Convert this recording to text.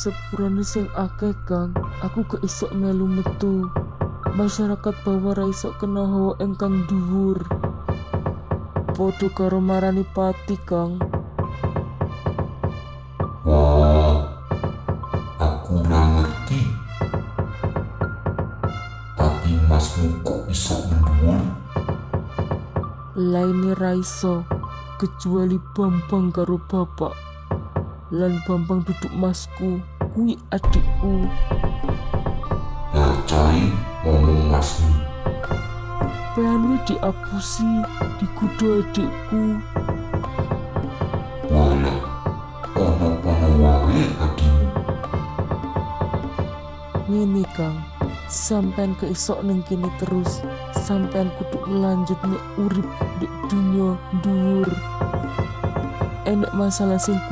Sepurane sing akeh, Kang, aku gak iso melu metu. Masyarakat bawah ra iso kena hawa ingkang dhuwur. Padha karo marani pati, Kang. Wah, aku ora ngerti. Tapi masmu kok iso mendhuwur? Laine ra iso, kecuali Bambang karo bapak. Lan Bambang duduk masku, kuwi adikku. Lah cai ngomong masmu. Pean wi diapusi, digudo adikku. Walah, ono-ono wae adimu. Ngene, Kang, sampean gak iso ning kene terus. Sampean kudu ngelanjutne urip di dunya dhuwur. Enek masalah sing